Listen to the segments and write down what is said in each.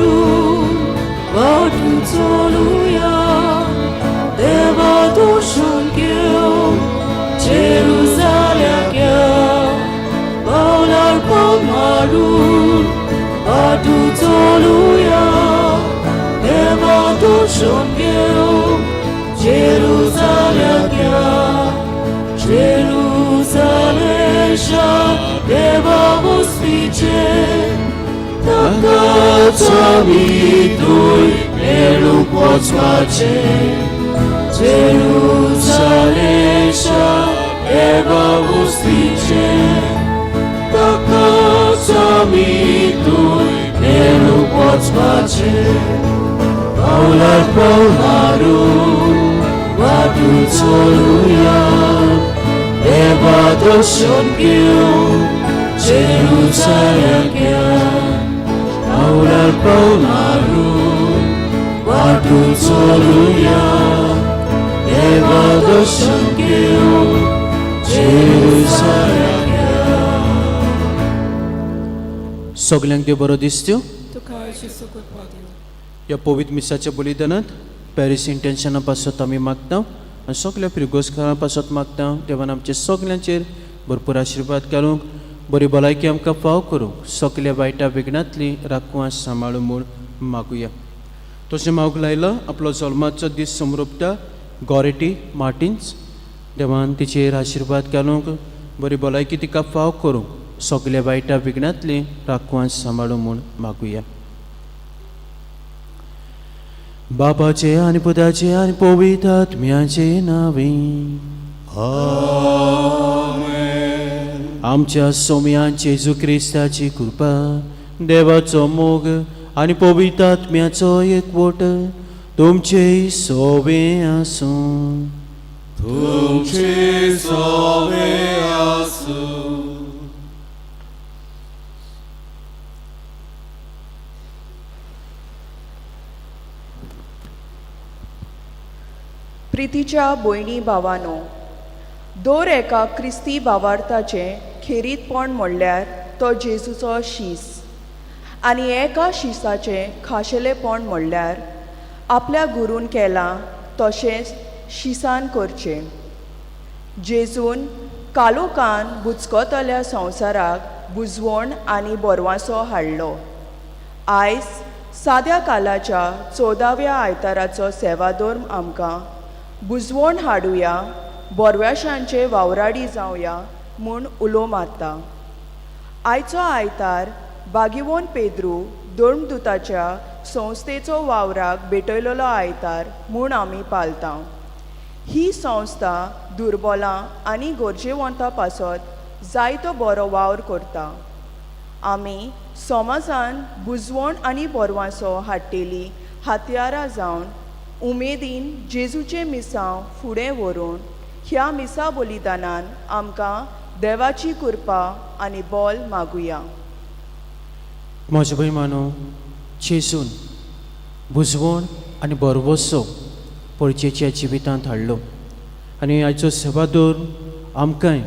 मारून वाटू चलुया देवा दर्शन घेवन जेरुजाल्याक या पावलार पावल मारून वाटू चलुया देवा दर्शन घेवन जेरुजाल्याक या जेरुजालेम देवा वस्तीचें ताकाच आमी थंय मेळूंक वचपाचें जेरुजालेम देवा वस्तीचें ताकाच आमी थंय मेळूंक वचपाचें पावलार पावल मारून वाटू चलुया देवा दर्शन घेवन जेरुजाल्याक या पावलार पावल मारून वाटू चलुया देवा दर्शन घेवन जेरुजाल्याक या. सगल्यांक देव बरो दिसत्यो. तुका जेजू कृपा दिवं. ह्या पवित्र मिसाच्या बलिदानांत पॅरीस इंटेन्शना पासत आमी मागता आनी सगल्या प्रिगोस्कारां पासत मागता. देवान आमच्या सगल्यांचेर भरपूर आशिर्वाद घालूंक, बरी भलायकी आमकां फाव करूंक, सगल्या वायटा विघ्नांतली राखूं सांबाळूं म्हूण मागुया. तशें मागूंक लायलो आपलो जल्माचो दीस समृपता गोरेटी मार्टिन्स, देवान तिचेर आशिर्वाद घालूंक, बरी भलायकी तिका फाव करूंक, सगल्या वायटा विघ्नांतली राखूं सांबाळूं म्हूण मागुया. बापाचे आनी पुताचे आनी पवित्र आत्म्याचे नांवे. आमच्या सोम्यान जेजू क्रिस्ताची कृपा, देवाचो मोग आनी पवित्र आत्म्याचो एकवट तुमचे सोवे आसूं. तुमचे सोवे आसूं. प्रितीच्या भयणी भावानो, दर एका क्रिस्ती भावार्थाचें खेरीतपण म्हणल्यार तो जेजूचो शीस आनी एका शिसाचें खाशेलेपण म्हणल्यार आपल्या गुरून केलां तशेंच शिसान करचें. जेजून कालोकान बुचकतल्या संवसाराक बुजवण आनी बोरवासो हाडलो. आयज साद्या कालाच्या 14व्या आयताराचो सेवाधर्म आमकां बुजवण हाडुया, बोरव्याशांचे वावराडी जावया म्हूण उलो मारता. आयचो आयतार बागिवोन पेद्रू धर्मदुताच्या संस्थेचो वावराक भेटयलेलो आयतार म्हूण आमी पाळटा. ही संस्था दुर्बलां आनी गरजेवंतां पासत जायतो बरो वावर करता. आमी समाजान बुजवण आनी बोरवांसो हाडटेली हत्यारां जावन उमेदीन जेजूचें मिसांव फुडें व्हरून ह्या मिसा बलिदानान आमकां देवाची कृपा आनी बोल मागुया. म्हज्या भयमानो, जेजून बुजवण आनी बरवसो पळचेच्या जिवितांत हाडलो आनी आयचो सेवादोर आमकांय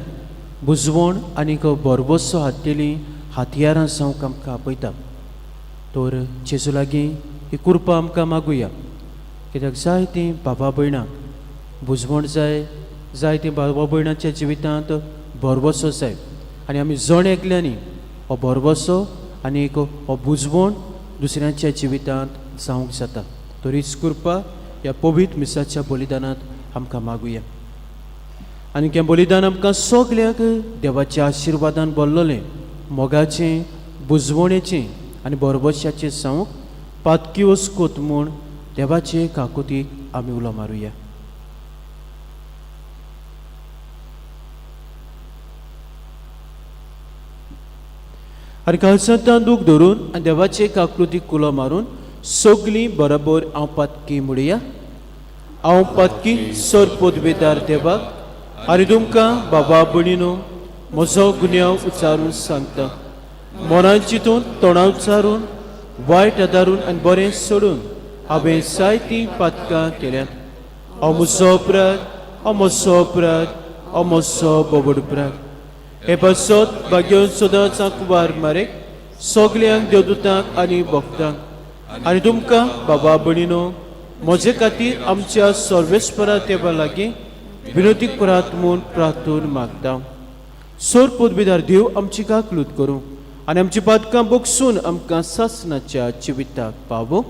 बुजवण आनी बरवसो हाडटेली हत्यारां जावंक आमकां आपयता. तर जेजू लागीं ही कृपा आमकां मागुया, कित्याक जायतीं बाबा भयणांक बुजवण जाय, जायतीं बाबा भयणांच्या जिवितांत भरवसो जाय आनी आमी जण एकल्यांनी हो भरवसो आनी एक हो बुजवण दुसऱ्यांच्या जिवितांत जावंक जाता. तर हीच कृपा ह्या पवित्र मिसाच्या बलिदानांत आमकां मागुया. आनी हें बलिदान आमकां सगल्यांक देवाच्या आशिर्वादान भरलेलें, मोगाचें, बुजवणेचें आनी भरवशाचें जावंक पातकी वस्कोत म्हूण देवाचे काकुतीक आमी उलो मारुया. आनी काळसांत दूख धरून आनी देवाचे काकृतीक कुलो मारून सगलीं बरोबर हांव पातकी म्हणया. हांव पातकी सर पदवेदार देवाक आनी तुमकां बाबा भयणीनो म्हजो गुन्यांव उच्चारून सांगता. मनान चिंतून, तोंडा उच्चारून, वायट आदारून आनी बरें सोडून हांवें जायतीं पातकां केल्यात. हांव म्हजो अपराध, हांव म्हजो अपराध, हांव म्हजो बोबड अपराध. हे पासत भाग्य सदांच कुवार मारेक सगल्यांक देवदूतांक आनी भक्तांक आनी तुमकां बाबा भयणीनो म्हजे खातीर आमच्या सर्वेस्परा देवा लागीं विनोदी करात म्हूण प्रार्थून मागता. सोर पदवीदार देव आमची काकलूत करूं आनी आमची पातकां बगसून आमकां सासणाच्या जिविताक पावोवंक.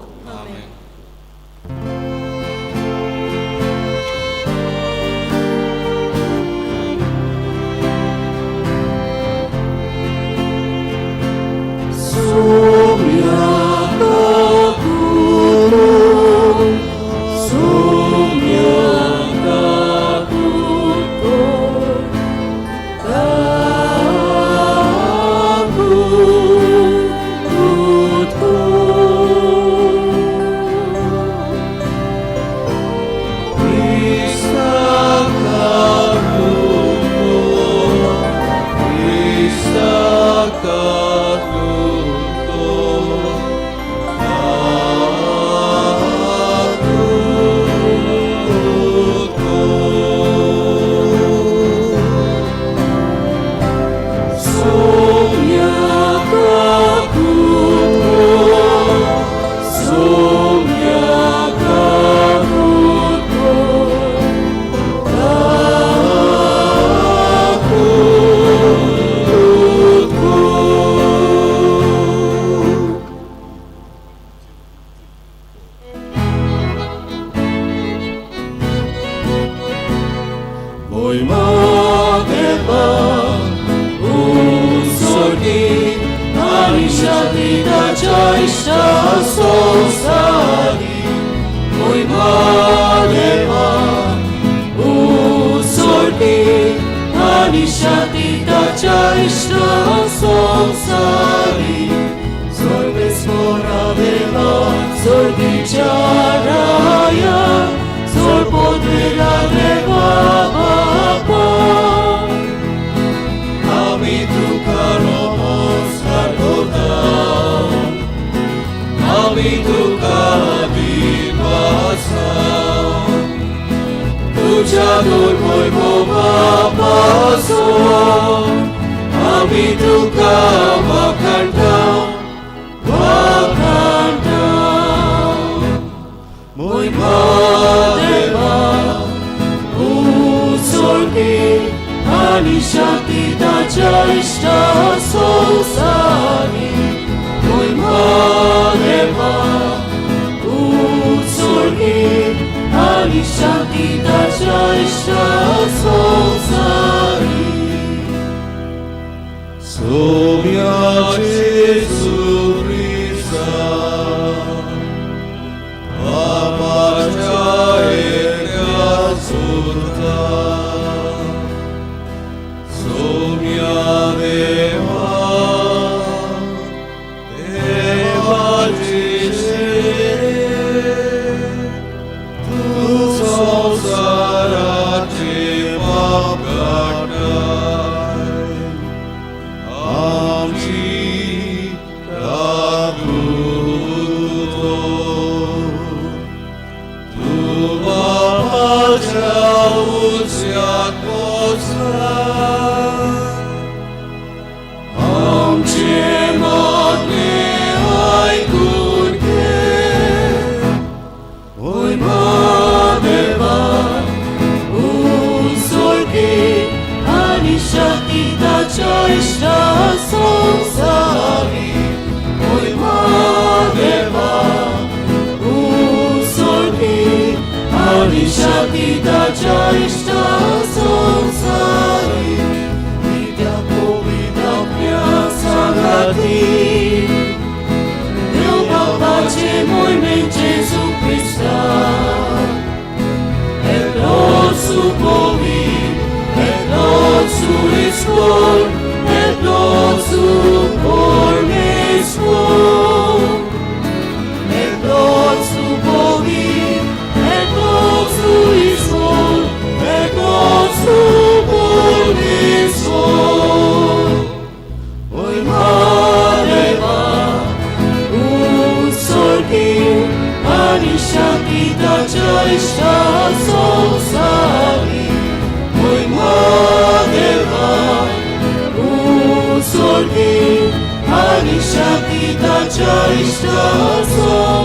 Ani Shakti Tacha Ishta.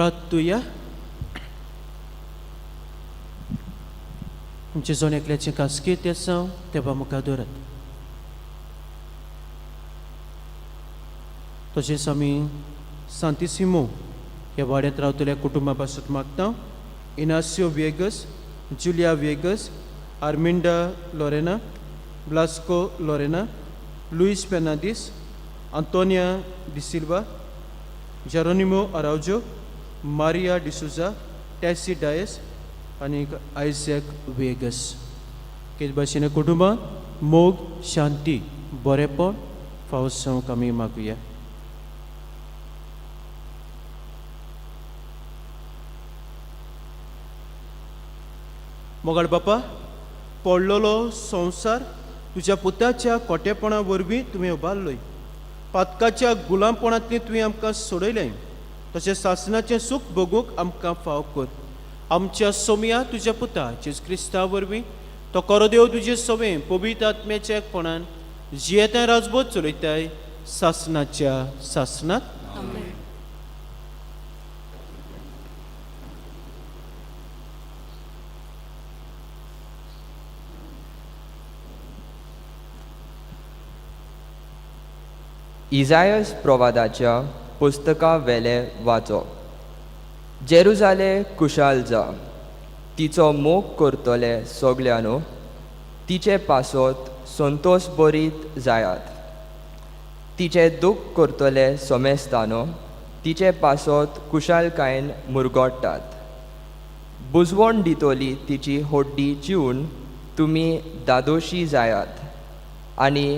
प्रार्थुया. तुमचें जण एकल्याचें खासगी तेसांव देवा मुखार दवरात. तशेंच आमी सांतिसिमो ह्या वाड्यांत रावतल्या कुटुंबा पासत मागता. Inacio Viegas, Julia Viegas, Arminda Lorena, Blasco Lorena, Luis Fernandes, Antonia D'Silva, Jeronimo Araujo, Maria D'Souza, Tessy Dias आनी आयझॅक वेगस. तेच भाशेन कुटुंबां मोग, शांती, बरेपण फावो जावंक आमी मागुया. मोगाळ बापा, पडलेलो संवसार तुज्या पुताच्या कोटेपणा वरवीं तुवें उबारलोय. पातकाच्या गुलामपणांतली तुवें आमकां सोडयलें. तशें सासणाचें सूख भोगूंक आमकां फाव कर. आमच्या सोमया तुज्या पुता जेजू क्रिस्ता वरवीं, तो करो देव तुजे सवें पवित्र आत्म्याच्या एकपणान जियेताय, राजबोध चलयताय सासणाच्या सासणात. आमेन. इजायस प्रवादाच्या पुस्तका वेले वाचो. जेरुजाले कुशाल जा, तिचो मोग करतले सगल्यानो तिचे पासत संतोश बरीत जायात. तिचे दूख करतले समेस्तानो तिचे पासत कुशालकायेन मुरगोट्टात. बुजवण दितली तिची होड्डी चिवन तुमी दादोशी जायात आनी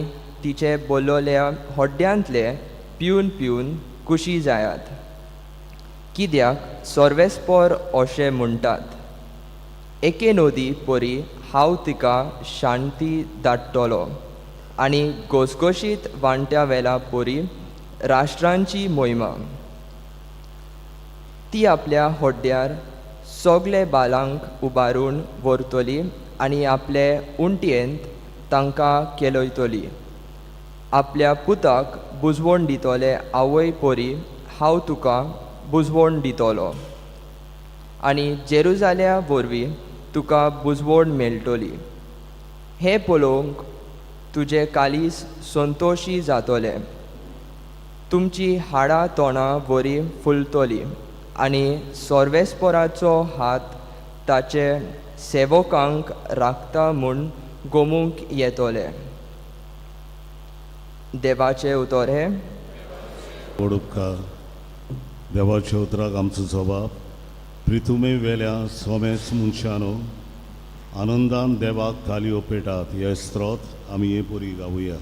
तिचे बोलल्या होड्ड्यांतले पिवन पिवन कुशी जायात. कित्याक सर्वेस्पोर अशें म्हणटात, एके नदी परी हांव तिका शांती धाडटलो आनी घसघशीत वांट्या वेला परी राष्ट्रांची मोहिमा. ती आपल्या होड्ड्यार सगळे बालांक उबारून व्हरतली आनी आपले उंटयेंत तांकां केलयतली. आपल्या पुताक बुजवण दितले आवय परी हांव तुका बुजवण दितलो आनी जेरुजाल्या वरवीं तुका बुजवण मेळटली. हें पळोवंक तुजें कालीस संतोशी जातलें. तुमची हाडां तोंडां वरी फुलतली आनी सर्वेस्पराचो हात ताचे सेवकांक राखता म्हूण गोमूंक येतले. देवाचें उतर हें. उपकार. देवाच्या उतराक आमचो जबाब. प्रितुमे वेल्या सोमेस मनशानो आनंदान देवाक तालयो पेटात हे स्त्रोत आमी हे पुरी गावया.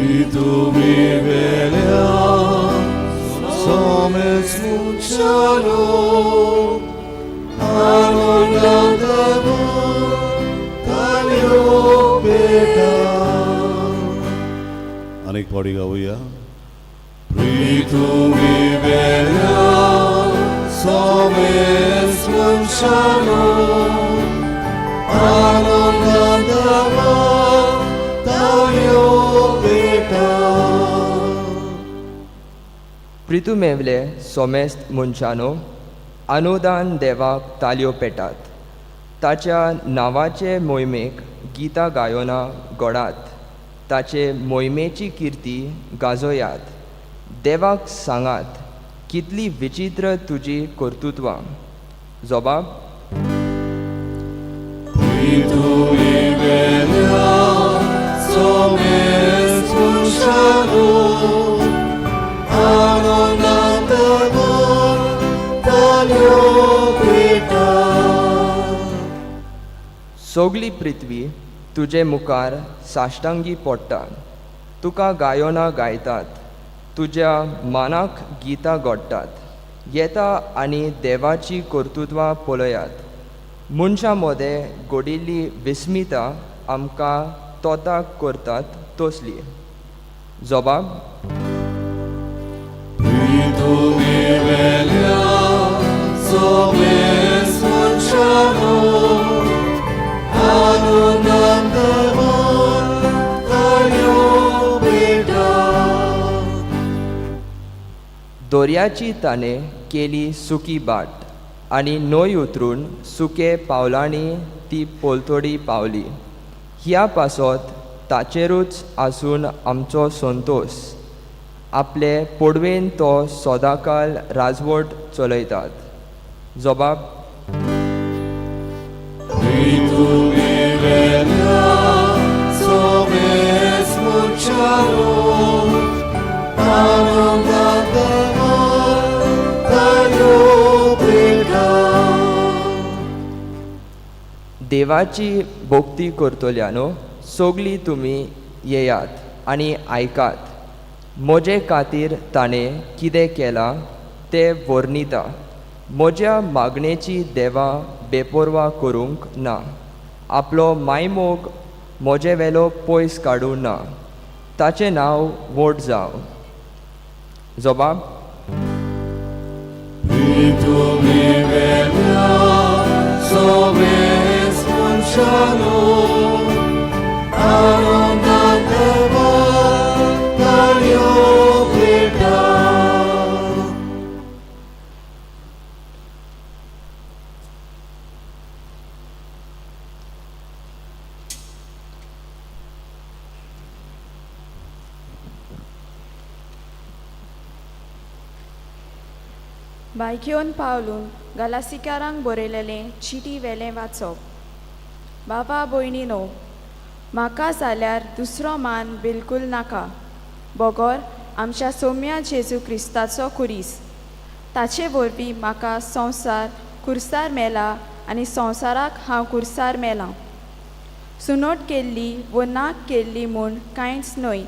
Pritumi velia somes munciano anondan deva talio peta. अनेक पावटी गावया. Pritumi velia somes munciano anondan deva talio peta. प्रितुमेवले सोमेस्त मनशानो अनुदान देवाक तालयो पेटात. ताच्या नांवाचे मोहिमेक गितां गायोना गोडात. ताचे मोहिमेची किर्ती गाजोयात. देवाक सांगात कितली विचित्र तुजी कर्तृत्वां. जबाब. Pritumi velia somes munciano anondan deva talio peta. सगली पृथ्वी तुजे मुखार साश्टांगी पडटा. तुका गायोना गायतात, तुज्या मानाक गितां गोडटात. येता आनी देवाची कर्तृत्वां पळयात. मनशां मदें घडिल्ली विस्मिता आमकां तोताक करतात तसली. जबाब. Pritumi दर्याची ताणें केली सुकी बाट आनी न्हंय उतरून सुके पावलांनी ती पोलतोडी पावली. ह्या पासत ताचेरूच आसून आमचो संतोश, आपले पडवेन तो सदांकाल राजवट चलयतात. जबाब. देवाची भक्ती करतल्यानो, सगळीं तुमी येयात आनी आयकात. म्हजे खातीर ताणें कितें केलां तें वर्णिता. म्हज्या मागणेची देवा बेपर्वा करूंक ना, आपलो मायमोग म्हजे वेलो पयस काडूं ना. ताचें नांव व्हड जावं. जबाब. बायक्योन पावलून गलासिकारांक बरयलेलें चिटी वेलें वाचप. बाबा भयणीनो, म्हाका जाल्यार दुसरो मान बिलकूल नाका, बगर आमच्या सोम्या जेजू क्रिस्ताचो खुरीस. ताचे वरवीं म्हाका संवसार खुर्सार मेला आनी संवसाराक हांव खुर्सार मेलां. सुनोट केल्ली वो नाक केल्ली म्हूण कांयच न्हय,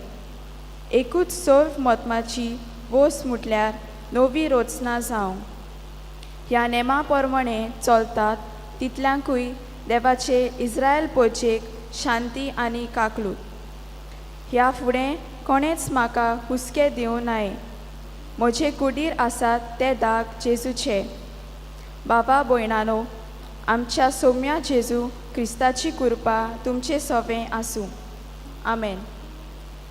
एकूच सर्व मत्माची वोस म्हटल्यार नवी रचना जावं. ह्या नेमा प्रमाणे चलतात तितल्यांकूय देवाचे इस्रायल पोचेक शांती आनी काकलूत. ह्या फुडें कोणेंच म्हाका हुस्के दिवं नये. म्हजे कुडीर आसात ते दाग जेजूचे. बाबा भयणानो, आमच्या सोम्या जेजू क्रिस्ताची कृपा तुमचे सोवें आसूं. आमेन.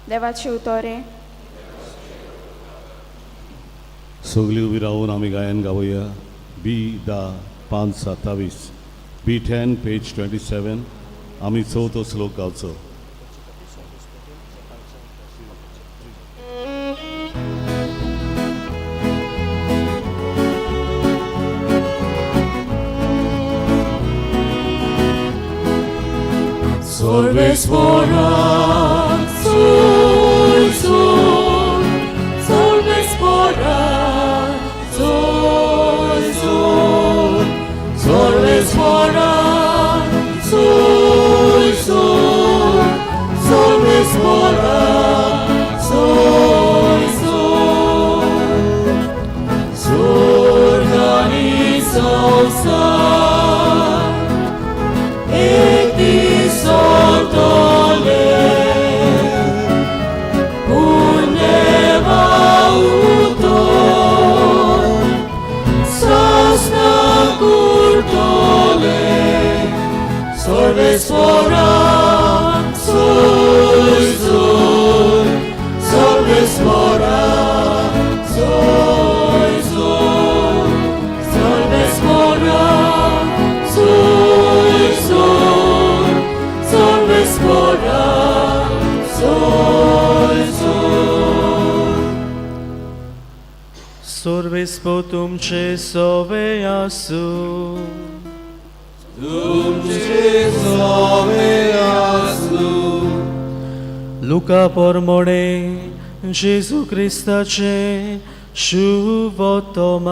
देवाचे उतोरें. सगळीं उबी रावन आमी गायन गावया. बी 10 5 27, बी 10 पेज 27. आमी चवथो श्लोक गावचो. सर्वेस्परा Sol Sol, सर्वेस्परा Sol Sol, सर्वेस्परा Sol Sol, सर्वेस्परा Sol Sol. स्वर्गानी संसार एक दीस सोडतले, पूण देवा उतर सासणाक उरतले. सर्वेस्परा सोय सोय, सर्वेस्परा सोय सोय, सर्वेस्परा सोय सोय, सर्वेस्परा सोय सोय. सर्वेस्पो तुमचे सोवे आसूं. तुमचे सोवे आसूं. लुका पोरमोणे जेजू क्रिस्ताचे शुभतमान.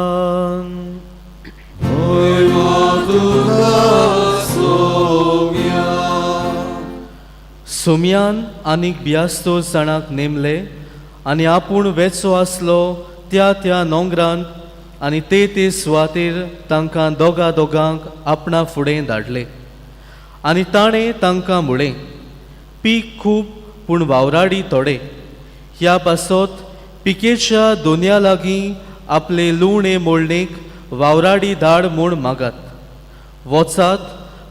होयमा तुका सोम्या. सोम्यान आनीक बियास्तो जाणांक नेमले आनी आपूण वेचो आसलो त्या त्या नोंगरांत आनी ते ते सुवातेर तांकां दोगा दोगांक आपणा फुडें धाडले. आनी ताणें तांकां म्हळें, पीक खूब पूण वावराडी थोडे. ह्या पासत पिकेच्या दोनया लागीं आपले लुवणे मोडणेक वावराडी धाड म्हूण मागात. वचात,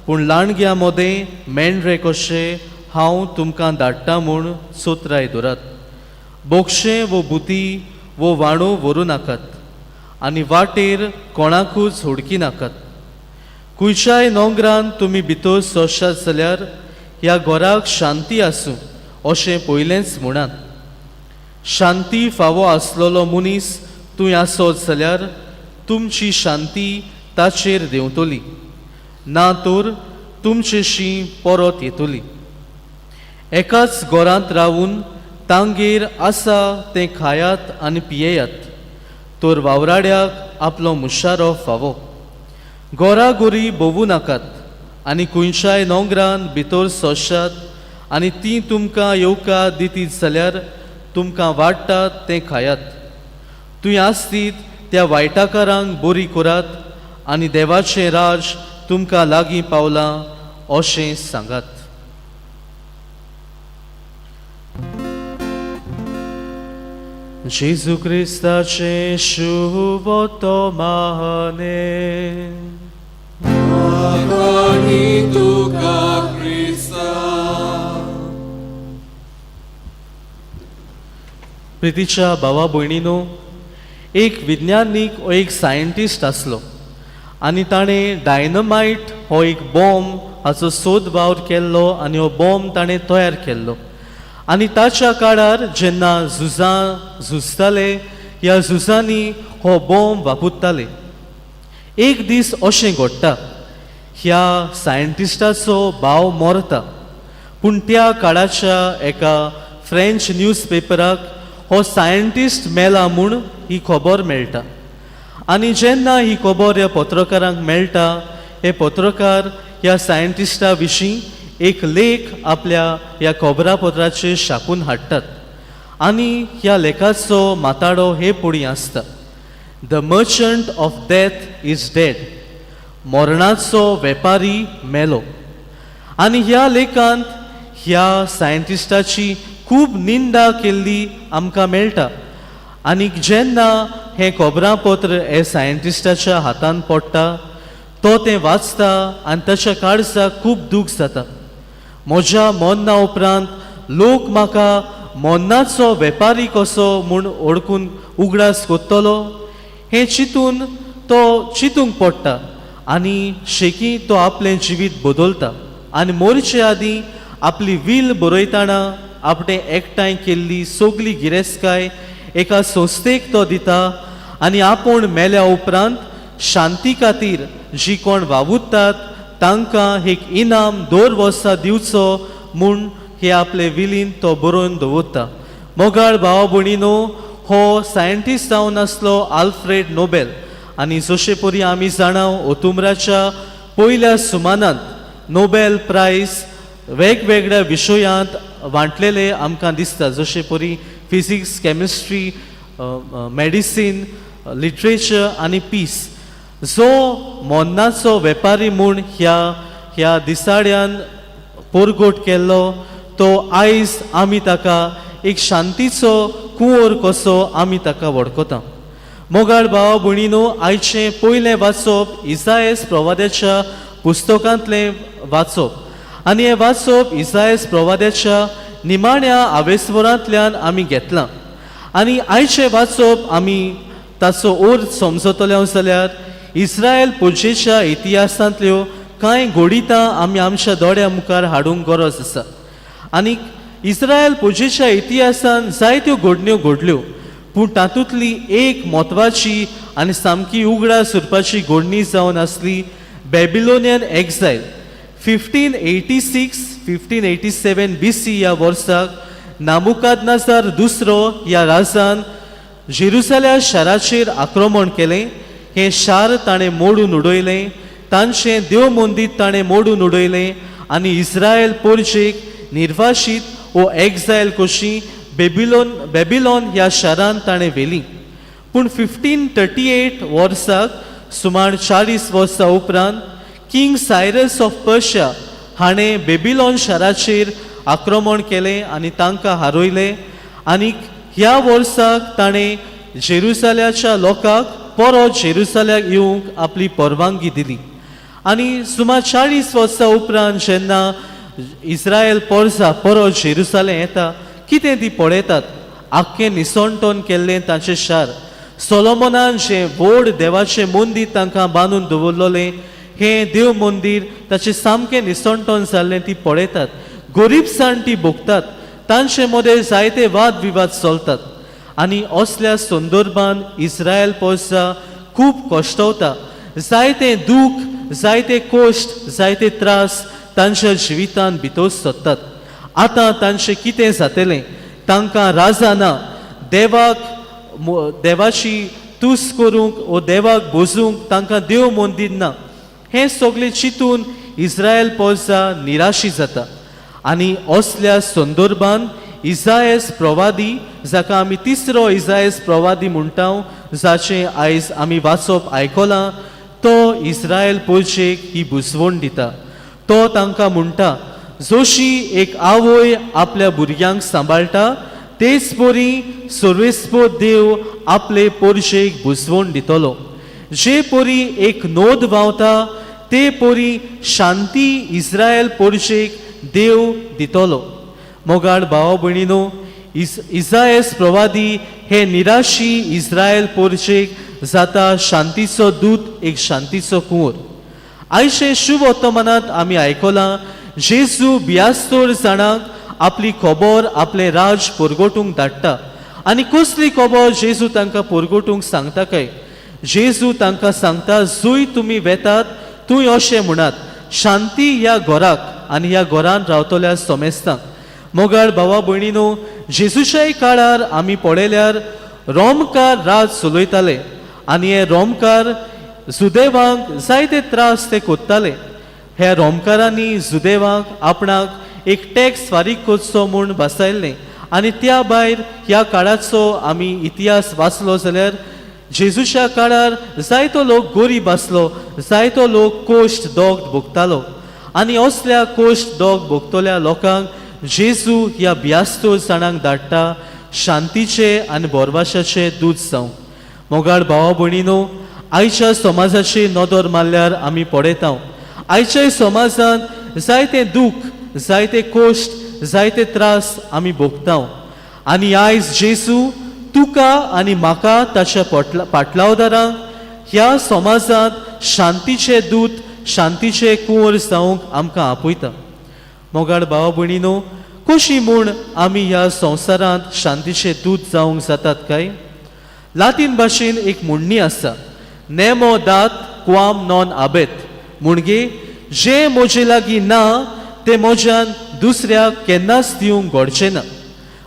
पूण लांडग्यां मदें मेंढरे कशे हांव तुमकां धाडटा म्हूण सोत्राय दवरात. बोगशें वो बुती वो वाणो व्हरूं नाकात आनी वाटेर कोणाकूच हुडकी नाकात. खुंयच्याय नोंगरान तुमी भितर सोंशात जाल्यार ह्या घराक शांती आसूं अशें पयलेंच म्हणात. शांती फावो आसलेलो मनीस तूं आसत जाल्यार तुमची शांती ताचेर देंवतली, ना तर तुमचेशी परत येतली. एकाच घरांत रावून तांगेर आसा तें खायात आनी पियेयात, तर वावराड्याक आपलो मुशारो फावो. घराघोरी भोवूं नाकात आनी खंयच्याय नोंगरान भितर सोंशात आनी ती तुमकां येवकार दितीत जाल्यार तुमकां वाडटात तें खायात. तुंय आसतीत त्या वायटाकारांक बरी करात आनी देवाचें राज तुमकां लागीं पावलां अशें सांगात. जेजू क्रिस्ताचें शुभोत्तमाने. आनी तुका क्रिस्ता. प्रितीच्या भावा भयणीनो, एक विज्ञानीक हो एक सायंटिस्ट आसलो आनी ताणें डायनमायट हो एक बॉम्ब हाचो सोद वावर केल्लो आनी हो बॉम्ब ताणें तयार केल्लो. आनी ताच्या काळार जेन्ना झुजां झुजताले ह्या झुजांनी हो बॉम्ब वापरताले. एक दीस अशें घडटा, ह्या सायंटिस्टाचो भाव मरता, पूण त्या काळाच्या एका फ्रेंच न्यूज पेपराक हो सायंटिस्ट मेला म्हूण ही खबर मेळटा. आनी जेन्ना ही खबर ह्या पत्रकारांक मेळटा, हे पत्रकार ह्या सायंटिस्टा विशीं एक लेख आपल्या ह्या खबरापत्राचेर छापून हाडटात आनी ह्या लेखाचो माताडो हे पुडी आसता, the merchant of death is dead, मरणाचो वेपारी मेलो. आनी ह्या लेखांत ह्या सायंटिस्टाची खूब निंदा केल्ली आमकां मेळटा. आनी जेन्ना हें खबरापत्र हे सायंटिस्टाच्या हातान पडटा, तो तें वाचता आनी ताच्या काळजाक खूब दूख जाता. म्हज्या मरणा उपरांत लोक म्हाका मरणाचो वेपारी कसो म्हूण ओळखून उगडास करतलो हें चिंतून तो चिंतूंक पडटा आनी शेकी तो आपलें जिवीत बदलता आनी मरचे आदीं आपली वील बरयतना आपणें एकठांय केल्ली सगली गिरेस्तकाय एका संस्थेक तो दिता आनी आपूण मेल्या उपरांत शांती खातीर जी कोण वावुरतात तांकां एक इनाम दर वर्सा दिवचो म्हूण हे आपले विलीन तो बरोवन दवरता. मोगाळ भाव भयणीनो, हो सायंटिस्ट जावन आसलो आल्फ्रेड नोबेल. आनी जशे परी आमी जाणा, ओतुमराच्या पयल्या सुमानांत नोबेल प्रायज वेगवेगळ्या विशयांत वांटलेले आमकां दिसता, जशे परी फिजिक्स, केमिस्ट्री, मेडिसीन, लिटरेचर आनी पीस. जो मरणाचो वेपारी म्हूण ह्या ह्या दिसाड्यान पोरगोट केल्लो, तो आयज आमी ताका एक शांतीचो कुंवर कसो आमी ताका वळखता. मोगाळ भाव भयणीनो, आयचें पयलें वाचप इसायस प्रवाद्याच्या पुस्तकांतलें वाचप आनी हें वाचप इसायस प्रवाद्याच्या निमाण्या आवेस्वरांतल्यान आमी घेतलां. आनी आयचें वाचप आमी ताचो अर्थ समजतले जाल्यार इस्रायल पुजेच्या इतिहासांतल्यो कांय घडितां आमी आमच्या दोळ्या मुखार हाडूंक गरज आसा. आनी इस्रायल पुजेच्या इतिहासान जायत्यो घडण्यो घडल्यो, पूण तातूंतली एक म्हत्वाची आनी सामकी उगडास उरपाची घडणी जावन आसली Babylonian exile. 1586 1587 BC ह्या वर्साक नामुकादनाजार दुसरो ह्या राजान जेरुसल्या शाराचेर आक्रमण केलें. हें शार ताणें मोडून उडयलें, तांचें देव मंदीर ताणें मोडून उडयलें आनी इस्रायल पोरजेक निर्वाशीत वो एक्झायल कशी बेबिलोन ह्या शारान ताणें व्हेली. पूण 1538 वर्साक, सुमार 40 वर्सां उपरांत, किंग सायरस ऑफ पर्शिया हाणें बेबिलोन शाराचेर आक्रमण केलें आनी तांकां हारयलें. आनी ह्या वर्साक ताणें जेरुसल्याच्या लोकांक परत जेरुसल्याक येवंक आपली परवानगी दिली. आनी सुमार 40 वर्सां उपरांत जेन्ना इस्रायल पोरसा परत जेरुसलेम येता, कितें ती पळयतात? आख्खें निसणटोन केल्लें तांचें शार. सोलोमनान जें व्हड देवाचें मंदीर तांकां बांदून दवरलेलें हें देव मंदीर ताचें सामकें निसणटोन जाल्लें ती पळयतात. गरीबसाण ती भोगतात. तांचे मदें जायते वाद विवाद चलतात आनी असल्या संदर्भान इस्रायल पोरसा खूब कश्टवता. जायते दूख, जायते कश्ट, जायते त्रास तांच्या जिवितांत भितर सरतात. आतां तांचें कितें जातलें? तांकां राजा ना. देवाक देवाची तुस्त करूंक वो देवाक बोजूंक तांकां देव मंदीर ना. हें सगळें चिंतून इस्रायल पोरसा निराशी जाता आनी असल्या संदर्भान इजायस प्रवादी, जाका आमी तिसरो इजायस प्रवादी म्हणटा, जाचें आयज आमी वाचप आयकलां, तो इस्रायल पोरचेक ही बुजवण दिता. तो तांकां म्हणटा, जशी एक आवय आपल्या भुरग्यांक सांबाळटा तेच परी सर्वेस्पोद देव आपले पोरशेक बुजवण दितलो. जे परी एक नोद व्हांवता ते परी शांती इस्रायल पोरशेक देव दितलो. मोगाळ भाव भयणीनो, इजायस प्रवादी हे निराशी इस्रायल पोरशेक जाता शांतीचो दूत, एक शांतीचो कुंवर. आयचे शुभ वर्तमानांत आमी आयकलां जेजू बियास्तोर जाणांक आपली खबर, आपलें राज परगटूंक धाडटा. आनी कसली खबर जेजू तांकां परगटूंक सांगता काय? जेजू तांकां सांगता, जंय तुमी वेतात थंय अशें म्हणात, शांती ह्या घराक आनी ह्या घरान रावतल्या सोमेस्तांक. मोगाळ भावा भयणीनो, जेजूच्याय काळार आमी पळयल्यार रोमकार राज चलयताले आनी हे रोमकार जुदेवांक जायते त्रास ते कोत्ताले. ह्या रोमकारांनी जुदेवांक आपणाक एक टॅक्स फारीक करचो म्हूण बसयल्लें आनी त्या भायर ह्या काळाचो आमी इतिहास वाचलो जाल्यार जेजूच्या काळार जायतो लोक गरीब आसलो, जायतो लोक कोश्ट दोग भोगतालो आनी असल्या कोश्ट दोग भोगतल्या लोकांक जेजू ह्या बियास्तोर जाणांक धाडटा शांतीचे आनी बोरवाशाचे दूत जावंक. मोगाळ भावा भयणीनो, आयच्या समाजाची नदर मारल्यार आमी पळयता आयच्या समाजांत जायते दूख, जायते कोश्ट, जायते त्रास आमी भोगता आनी आयज जेजू तुका आनी म्हाका ताच्या पाटलावदारांक ह्या समाजांत शांतीचे दूत, शांतीचे कुंवर जावंक आमकां आपयता. मोगाळ भावा भयणीनो, कशी म्हूण आमी ह्या संवसारांत शांतीचे दूत जावंक जातात काय? लातीन भाशेन एक म्हणणी आसा, नेमो दात क्वाम नॉन आबेत, म्हणजे जें म्हजे लागीं ना तें म्हज्यान दुसऱ्याक केन्नाच दिवंक घडचें ना.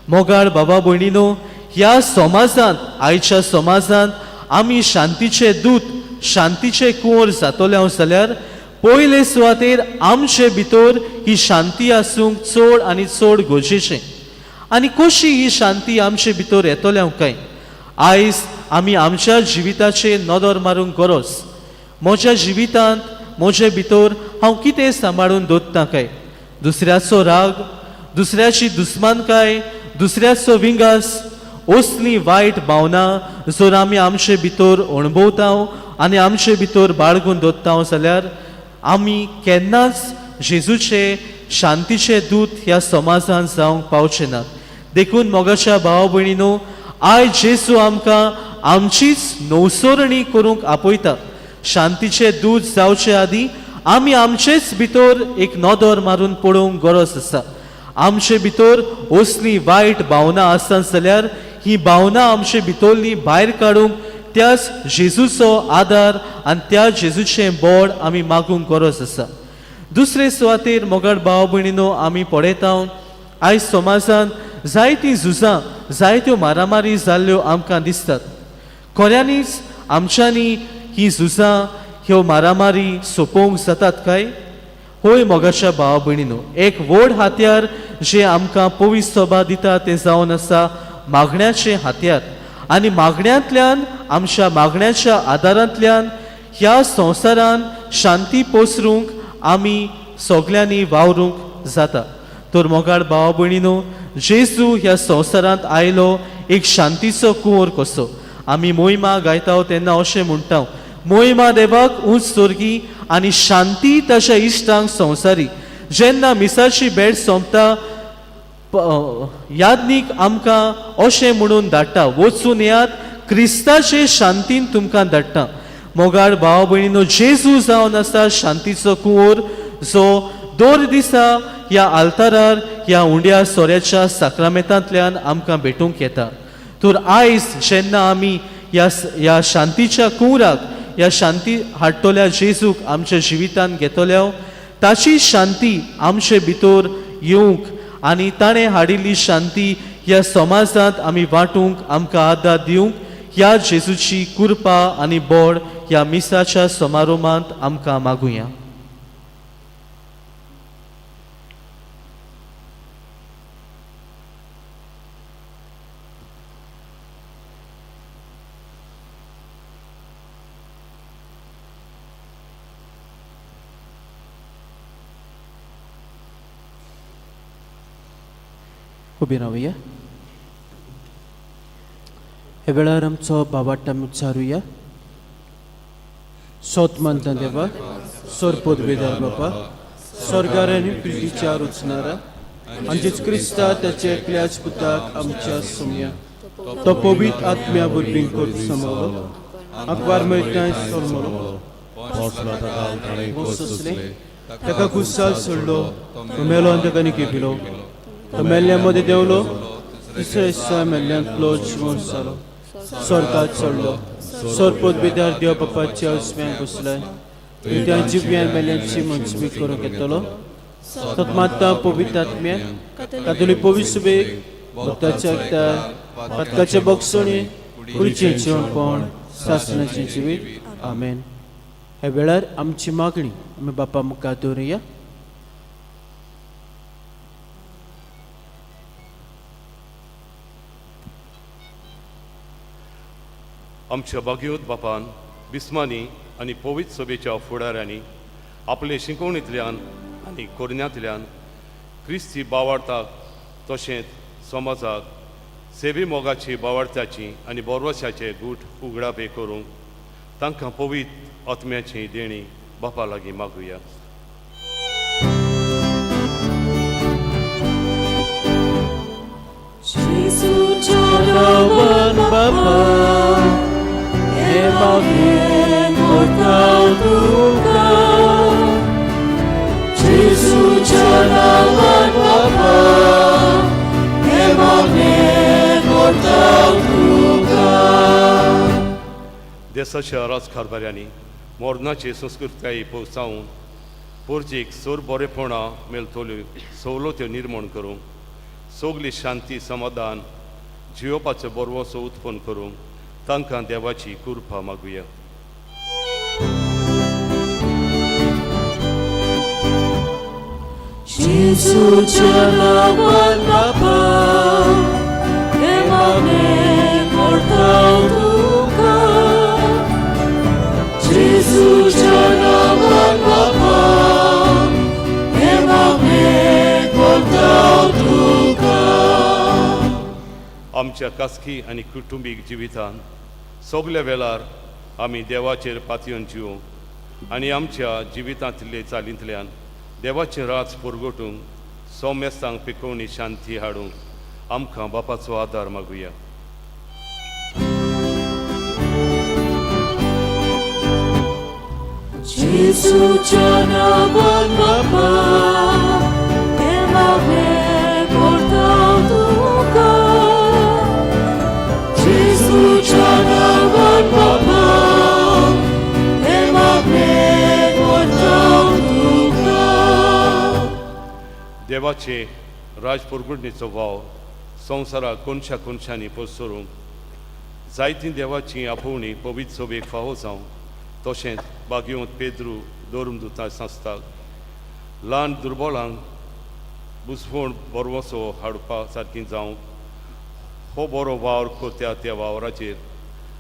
मोगाळ बाबा भयणीनो, ह्या समाजांत, आयच्या समाजांत आमी शांतीचे दूत, शांतीचे कुंवर जातले हांव जाल्यार पयले सुवातेर आमचे भितर ही शांती आसूंक चड आनी चड गरजेचें. आनी कशी ही शांती आमचे भितर येतले हांव काय? आयज आमी आमच्या जिविताचेर नदर मारूंक गरज. म्हज्या जिवितांत म्हजे भितर हांव कितें सांबाळून दवरता काय? दुसऱ्याचो राग, दुसऱ्याची दुस्मानकाय, दुसऱ्याचो विंगास, असली वायट भावना जर आमी आमचे भितर अणभवता आनी आमचे भितर बाळगून दवरता जाल्यार आमी केन्नाच जेजूचे शांतीचे दूत ह्या समाजांत जावंक पावचे नात. देखून मोगाच्या भावा भयणीनो, आयज जेजू आमकां आमचीच नवसरणी करूंक आपयता. शांतीचे दूत जावचे आदीं आमी आमचेच भितर एक नदर मारून पळोवंक गरज आसा. आमचे भितर असली वायट भावना आसत जाल्यार ही भावना आमचे भितरली भायर काडूंक त्याच जेजूचो आदार आनी त्या जेजूचें बोड आमी मागूंक गरज आसा. दुसरे सुवातेर मोगाळ भाव भयणीनो, आमी पळयता आयज समाजांत जायतीं झुजां, जायत्यो मारामारी जाल्ल्यो आमकां दिसतात. खऱ्यांनीच आमच्यांनी ही झुजां, ह्यो मारामारी सोंपोवंक जातात काय? होय मोगाच्या भावा भयणीनो, एक व्हड हातयार जें आमकां पवित्र सभा दिता तें जावन आसा मागण्याचें हातयार. आनी मागण्यांतल्यान, आमच्या मागण्याच्या आदारांतल्यान ह्या संवसारान शांती पसरूंक आमी सगल्यांनी वावरूंक जाता. तर मोगाळ भावा भयणीनो, जेजू ह्या संवसारांत आयलो एक शांतीचो कुंवर कसो. आमी मोहिमा गायता तेन्ना अशें म्हणटा, मोहिमा देवाक उंच स्वर्गी आनी शांती ताच्या इश्टांक संवसारी. जेन्ना मिसाची भेट सोंपता याज्ञीक आमकां अशें म्हणून धाडटा, वचून येयात, क्रिस्ताचे शांतीन तुमकां धाडटा. मोगाळ भाव भयणीनो, जेजू जावन आसा शांतीचो कुंवर, जो दर दिसा ह्या आल्तारार ह्या उंड्या सोऱ्याच्या साक्रामेंतांतल्यान आमकां भेटूंक येता. तर आयज जेन्ना आमी ह्या शांतीच्या कुंवराक, ह्या शांती हाडटल्या जेजूक आमच्या जिवितांत घेतल्या, ताची शांती आमचे भितर येवंक आनी ताणें हाडिल्ली शांती ह्या समाजांत आमी वांटूंक आमकां आदार दिवंक ह्या जेजूची कृपा आनी बोड ह्या मिसाच्या समारोमांत आमकां मागुया. उबी रावया. ह्या वेळार आमचो बाबाट आमी उच्चारुया. सोत मानता देवा, सोरपोत बेदार बापा, स्वर्गार आनी पृथ्वीच्या रुचणारा आमचेच क्रिस्ता त्याच्या एकल्याच पुताक आमच्या सोमया तो पवित्र आत्म्या वरवीं करून समवलो, आंकवार मेळटा सोलमलो, सोंसले, ताका गुस्साल सोडलो, तो मेलो आनी ताका निकेपिलो, तो मेल्ल्या मदें देंवलो, दुसऱ्या दिसा मेल्ल्यांतलो जिवन जालो, स्वर्गात चडलो, सोरपोत बेदार देव बापाच्या उस्म्याक बसलाय, त्या जिव्यान मेल्यांची मंजबी करूंक येतलो. सतमाता पवित्र आत्म्या कातोलीक पवित्र सुबेक भक्ताच्या एकतार पातकाचे बक्षणी कुडीचें जिवनपण सासणाचें जिवीत. आमेन. ह्या वेळार आमची मागणी आमी बापा मुखार दवरुया. आमच्या बागयोत बापान बिस्मानी आनी पवित्र सभेच्या फुडाऱ्यांनी आपले शिकवणींतल्यान आनी कोरण्यांतल्यान क्रिस्ती बावार्थाक तशेंच समाजाक सेवी मोगाची बावार्थ्याची आनी बोरवशाचे गूट उगडापे करूंक तांकां पवित्र आत्म्याची देणी बापा लागीं मागुया. बापा, हे मागणें करता तुका, जेजूच्या नांवान बापा, हे मागणें करता तुका. देसाच्या राजकारभाऱ्यांनी मोरनाची संस्कृताय पोसावन पोरजीक सोर बरेपणां मेळटल्यो सवलत्यो निर्माण करूंक, सगली शांती समाधान जियोपाचो बरवसो उत्पन्न करूंक तांकां देवाची कृपा मागुया. जेजूच्या नांवान बापा, हे मागणें करता तुका, जेजूच्या नांवान बापा, हे मागणें करता तुका. आमच्या खासगी आनी कुटुंबीक जिवितान सगल्या वेळार आमी देवाचेर पातयेवन जिवूंक आनी आमच्या जिवितांतले चालींतल्यान देवाचें राज पुरगोटूंक सोमेस्तांक पिकोवणी शांती हाडूंक आमकां बापाचो आदार मागुया. जेजूच्या नांवान बापा, हे मागणें करता तुका, जेजूच्या नांवान बापा, हे मागणें करता तुका. देवाचे राज पुरगुटणेचो वावर संवसाराक कोनशा कोनशांनी पसरूंक जायतीं देवाची आपोवणी पवित्र सभेक फावो जावं, तशेंच बागयोंत पेद्रू दोरमदुता संस्थाक ल्हान दुर्बोलांक बुजवण बरवसो हाडपा सारकी जावंक हो बरो वावर करता त्या वावराचेर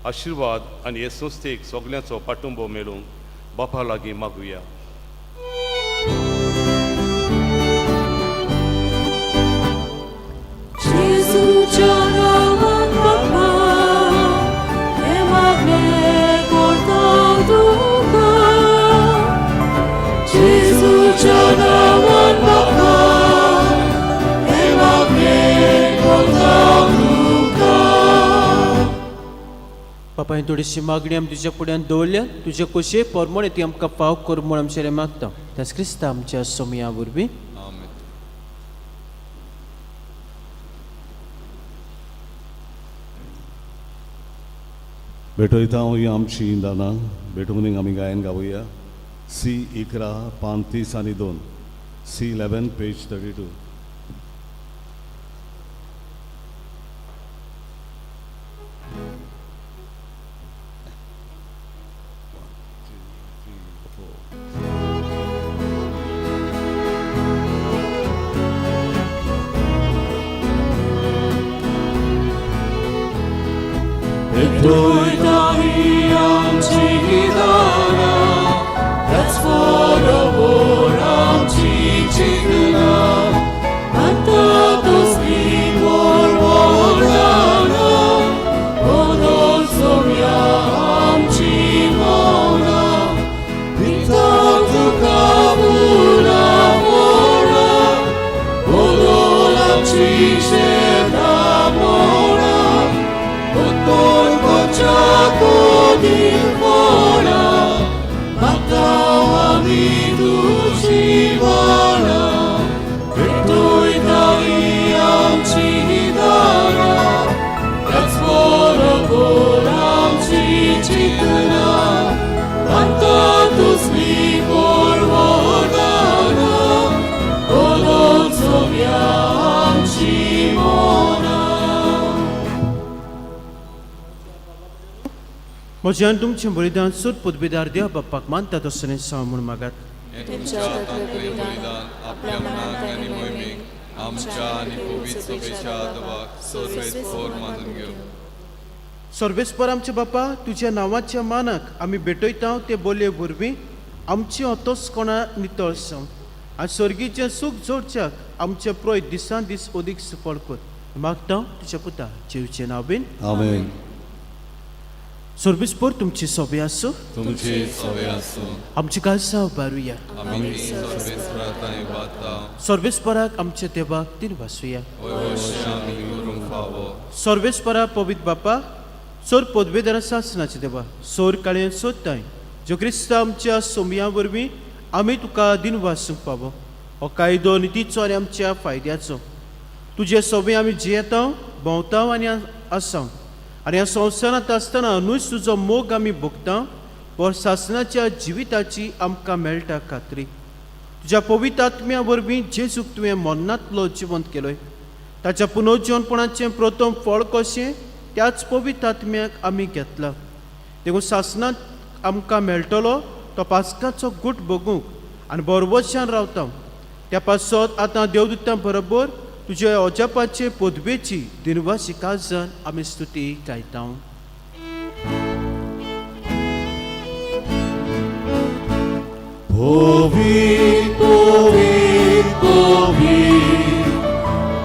आशिर्वाद आनी हे संस्थेक सगल्यांचो पाटुंबो मेळूंक बापा लागीं मागुया. जेजूच्या नांवान बापा, हे मागणें करता तुका, जेजूच्या नांवान बापा, हे मागणें बापायन थोडीशी मागणी आमी तुज्या फुड्यान दवरल्या तुजे खोशये परमणे ती आमकां फाव कर म्हूण आमचे मागता त्याच क्रिस्ता आमच्या सोमया वरवीं. आमेन. भेटयता हांव ही आमची दानां भेटवणीक आमी गायन गावया सी 11 पान 30 आनी 2 सी 11 पेज 32. म्हजें आनी तुमचें बलिदान सूत पदवीदार देव बाप्पाक मानता तसलें साव म्हूण मागात. तुमच्या हातांतलें बलिदान आपल्या मनाक आनी मोहिमेक आमच्या आनी पवित्र सभेच्या आदवाक सर्वेस्पर मानून घेवं. सर्वेस्पर आमच्या बापा तुज्या नांवाच्या मानाक आमी भेटयता ते बोलये वरवीं आमचें अतोसकोणा नितळ जावं आनी सर्गीचें सूख जोडच्याक आमचें प्रय दिसान दीस अदीक सुफळ कर. मागता तुज्या पुता जेवचें नांव बीन. आमेन. सर्वेस्पर तुमची सोबे आसूं. तुमची सवे आसूं. आमची काळजां उबारुया. आमी सर्वेस्परा थंय वता. सर्वेस्पराक आमच्या देवाक तीन वासुया. अवश्य आमी करूंक फावो. सर्वेस्परा पवित्र बापा सोर पदवेदार सासनाचे देवा सोर काळयेन सोदताय ज्यो क्रिस्तांव आमच्या सोमया वरवीं आमी तुका दिन वासूंक पावो. हो कायदो नितीचो आनी आमच्या फायद्याचो. तुजे सोबे आमी जियेता भोंवता आनी आसा आनी ह्या संवसारांत आसतना न्हूच तुजो मोग आमी भोगता वर सासनाच्या जिविताची आमकां मेळटा खात्री. तुज्या पवित्र आत्म्या वरवीं जेजूक तुवें मरणांतलो जिवंत केलोय ताच्या पुनर्जीवनपणाचें प्रथम फळ कशें त्याच पवित्र आत्म्याक आमी घेतला. देखून सासनांत आमकां मेळटलो तो पास्काचो गूट भोगूंक आनी बरवशान रावता. त्या पासत आतां देवदूतां बरोबर तुज्या अजापाचे पदवेची दिनवासी काळजान आमी स्तुती गायता. पवित्र पवित्र पवित्र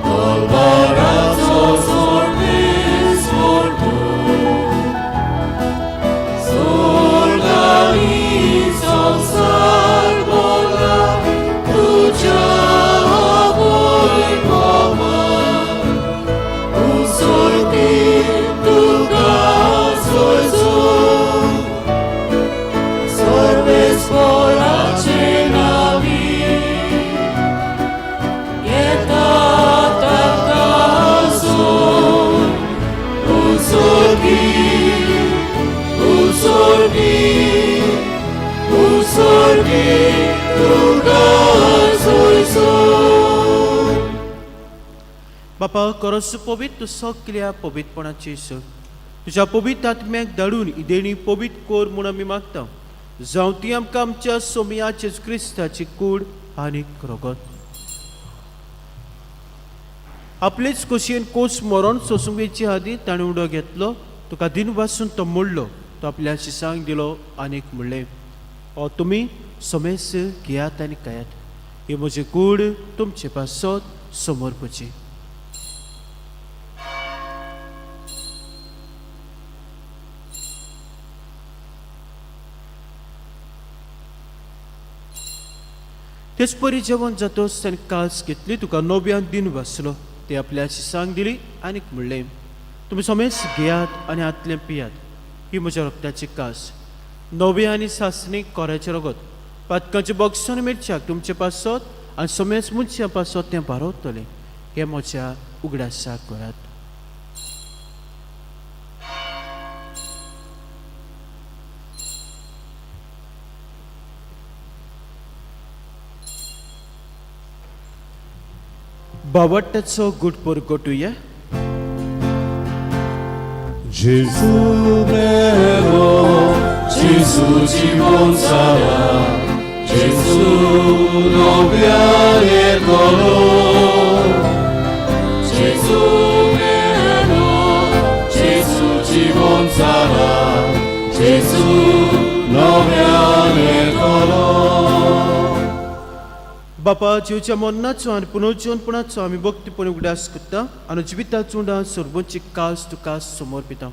तलवाराचो सर्वेस्पर तूं स्वर्ग आनी संवसार भरला तुज्या वैभवान. उसळती तुका सोयसून सर्वेस्पराचे नांवी येता ताका सोड. उसळती उसळती उसळती तुका सोयसून. बापा करस पवित्र सगल्या पवित्रपणाची सर तुज्या पवित्र आत्म्याक धाडून देणी पवित्र कोर म्हूण आमी मागता. जावं ती आमकां आमच्या सोमया जेजू क्रिस्ताची कूड आनी रगत. आपलेच खोशयेन कोस मरण सोसूंक वयचे आदीं ताणें उडो घेतलो तुका दिन वासून तो मोडलो तो आपल्या शिसांक दिलो आनीक म्हणलें हो तुमी समेस घेयात आनी खायात ही म्हजी कूड तुमचे पासत समर्पची. तेच परी जेवण जातोच ताणें कास घेतली तुका नव्यान दिन वाचलो ते आपल्या शिसांक दिली आनीक म्हणलें तुमी समेस घेयात आनी हातलें पियात. ही म्हज्या रक्ताची कास नवी आनी सासणी कोराचें रगत पातकांचे बॉक्सान मिरच्याक तुमचे पासत आनी समेस मनशां पासत तें बारवतलें हें म्हज्या उगडासाक करात. बावट्टाचो गुट परगटुया. Gesù vero, Gesù जीवन सारा, Gesù नव्याने करो. Gesù vero, Gesù जीवन सारा, Gesù नव्याने करो. बापा जिवच्या मरणाचो आनी पुनर्जीवनपणाचो आमी भक्तीपणी उगडास करता आनी जिविताचो उंडा सर्वोच्च कास तुका समर्पिता.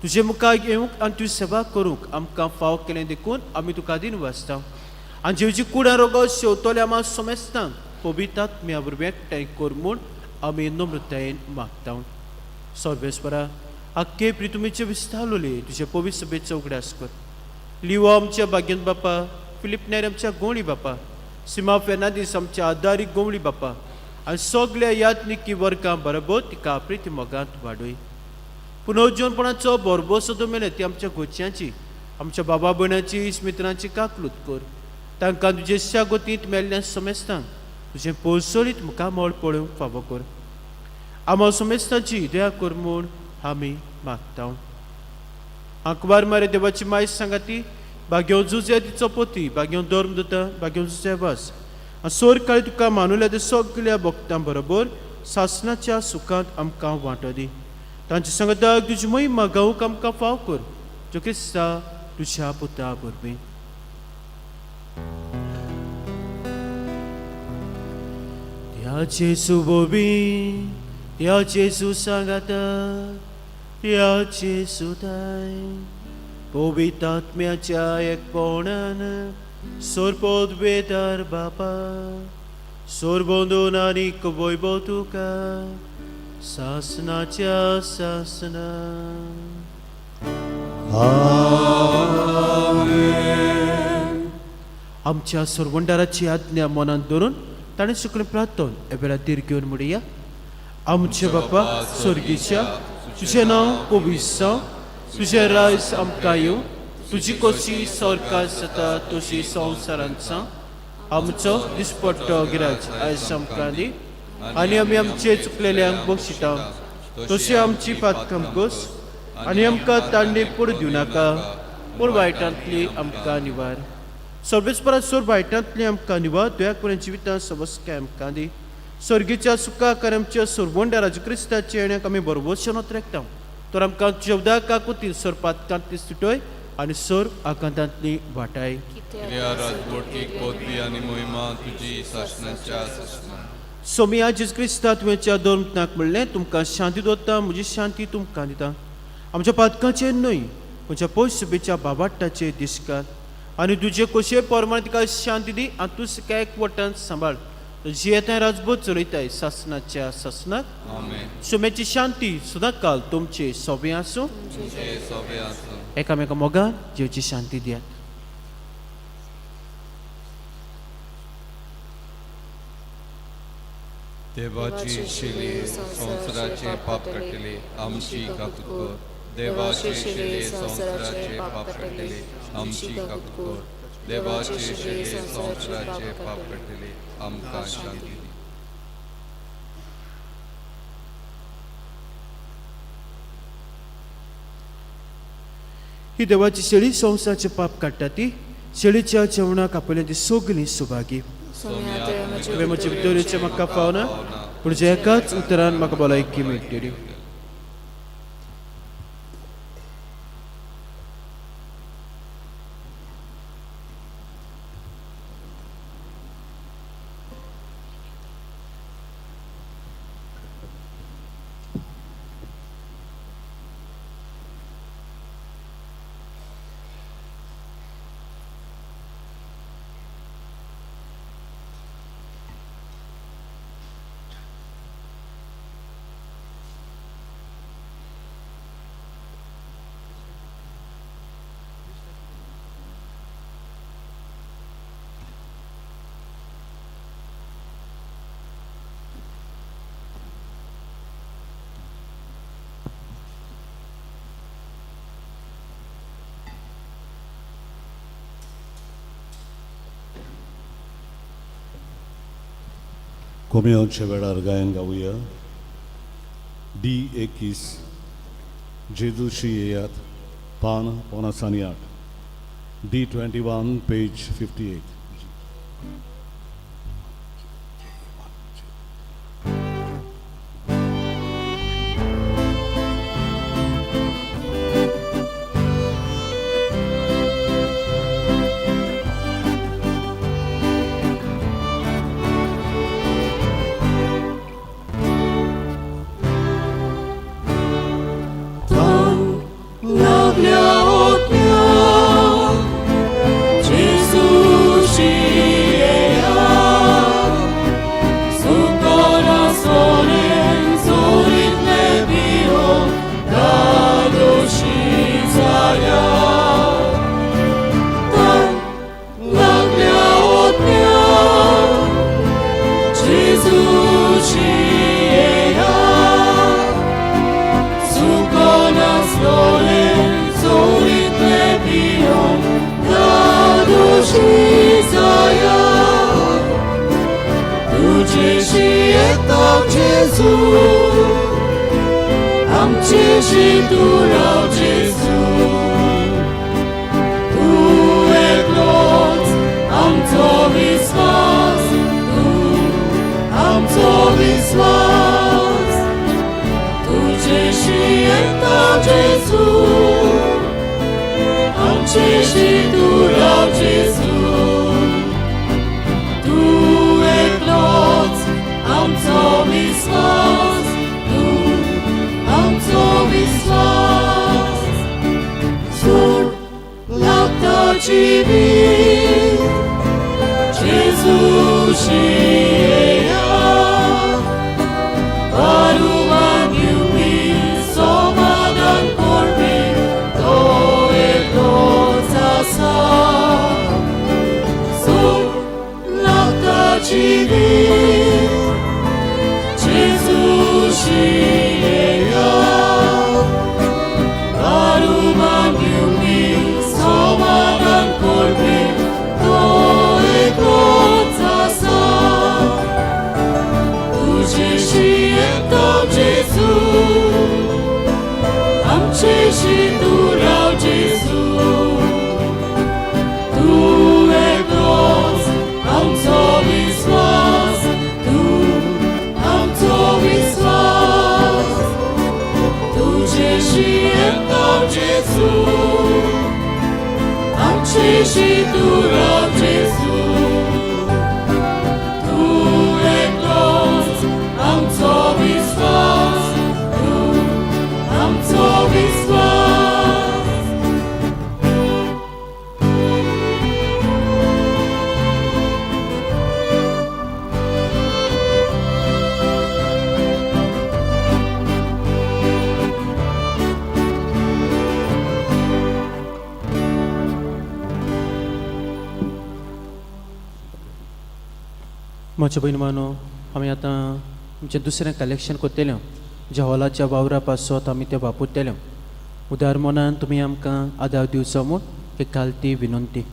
तुजे मुखार येवंक आनी तुजी सेवा करूंक आमकां फाव केलें देखून आमी तुका दिन वाचता आनी जिवची कुडां रोगो शेवतले आमा समेस्तांक पवित्र आत्म्या वरवीं एकठांय कर म्हूण आमी नम्रतायेन मागता. सर्वेस्परा आख्खे प्रितुमीचे विस्तारलोले तुजे पवित्र सभेचो उगडास कर. लिवो आमच्या भाग्यन बापा, फिलीप नायर आमच्या गोंवळी बापा, सीमा फेर्नांदीस आमच्या आदारी गोंवळी बापा आनी सगल्या याज्ञिकी वर्गां बरोबर तिका प्रिती मोगांत वाडय. पुनर्जीवनपणाचो बोरबोसो तो मेले ती आमच्या गोच्यांची आमच्या बाबा भयणाची मित्रांची काकलूत कर. तांकां तुजे शागोतींत मेल्ल्या समेस्तांक तुजें पोसोळीत मुखामळ पळोवंक फावो कर. आम्हा समेस्तांची दया कर म्हूण आमी मागता. आंकवार मारे देवाची माय सांगाती भाग्यो जुजे तिचो पोती, भाग्यो धर्म दिता, भाग्यो जुजे वास आनी सोर काळी तुका मानुल्या ते सगल्या भक्तां बरोबर सासणाच्या सुखांत आमकां वांटो दी. तांचे सांगताक तुजी महिमा गावूंक आमकां फाव कर जो क्रिस्ता तुज्या पुता वरवीं. त्या जेजू बोबी, त्या जेजू सांगाता, त्या जेजू ताय पवित्र आत्म्याच्या एकपणान सोरपोत वेदार बापा सोरबंदून आनी वैभव तुका सासनाच्या सासना. आमच्या सोरवंडाराची आज्ञा मनांत धरून ताणें सुकलें प्रार्थन हे वेळार धीर घेवन म्हणया. आमचे बापा स्वर्गीच्या, तुजें नांव पवित्र जावं, तुजें राज आमकां येवं, तुजी कशी सरकार जाता तशी संवसारांत जावं. आमचो दिसपट्टो गिराज आयज आमकां दी आनी आमी आमचे चुकलेल्यांक बक्षिता तशी आमची पातकां गोस आनी आमकां तांडे पडू दिवं नाका पूण वायटांतली आमकां निवार. सर्वेस्परा सोर वायटांतली आमकां निवार, दुयाक पर्यंत जिवितां सबसकाय आमकां दी. स्वर्गीच्या सुखाक आनी आमच्या सोरवंड्या राजू क्रिस्ताच्या येण्याक आमी बरोबर नोत रेखता तर आमकां जेवदा काकुतीन सोर पातकांतली सुटय आनी सोर आकांतांतली वाटाय. कित्या राजवटीक पदवी आनी महिमा तुजी सासणाच्या सासणा. सोमिया जेजू क्रिस्ता तुवेंच्या दोन म्हणलें तुमकां शांती दवरता, म्हजी शांती तुमकां दिता. आमच्या पातकांचेर न्हय म्हज्या पयसुबेच्या बाबाट्टाचेर दिसकार आनी तुजे कोशे प्रमाणे तिका शांती दी आनी तूं एक वटान सांबाळ जियेताय राजबोध चलयताय सासणाच्या सासणाक. आमेन. सोम्याची शांती सदांकाल तुमचे सोबे आसूं. तुमचे सोबे आसूं. एकामेका मोगान जेवची शांती दियात. देवाची शिली संवसाराचे पाप काडटली आमची काकूत कर. देवाची शिली संवसाराचे पाप काडटली आमची काकूत कर. देवाची शिली संवसाराचे पाप काडटली आमकां शांती दी. ही देवाची शेळी संवसाराचे पाप काडटा ती शेळीच्या जेवणाक आपल्या ती सगळीं सुभागी. तुवें म्हजे भितर येवचें म्हाका फावना पूण जे एकाच उतरान म्हाका भलायकी मेळटली. कोमियोच्या वेळार गायन गावया. डी 21, जेजूशी येयात, पान 58, डी 21, पेज 58. लागल्या ओत्या जेजूशी येयात, सुकोना सोरेन जोरीतले पियो दादोशी जायात. लागल्या ओत्या जेजूशी येयात, सुकोना सोरेन जोरीतले पियो दादोशी जायात. तुजेशी येता जेजू, आमचेशी तूं राव जेजू, तूं एकलोच आमचो विस्वास, तूं आमचो विस्वास. तुजेशी येता जेजू, आमचेशी तूं राव जेजू, तूं एकलोच आमचो विस्वास, तूं आमचो विस्वास. सूर लागता जिवीत जेजूशी येयात, बरुमान दिवपी समाधान करपी तो एकलोच आसा. सूर लागता जिवीत जेजूशी येयात, बरुमान दिवपी समाधान करपी तो एकलोच आसा. तुजेशी येता जेजू, आमचेशी तूं राव जेजू, तूं एकलोच आमचो विस्वास, तूं आमचो विस्वास. तुजेशी येता जेजू, आमचेशी तूं राव जेजू, तूं एकलोच आमचो विस्वास, तूं आमचो विस्वास. म्हज्या भयण, आमी आतां आमचें दुसरें कलेक्शन करतले, ज्या हॉलाच्या वावरा पासत आमी तें वापरतले. उदार मनान तुमी आमकां आदार दिवचो म्हूण एक खालती विनंती.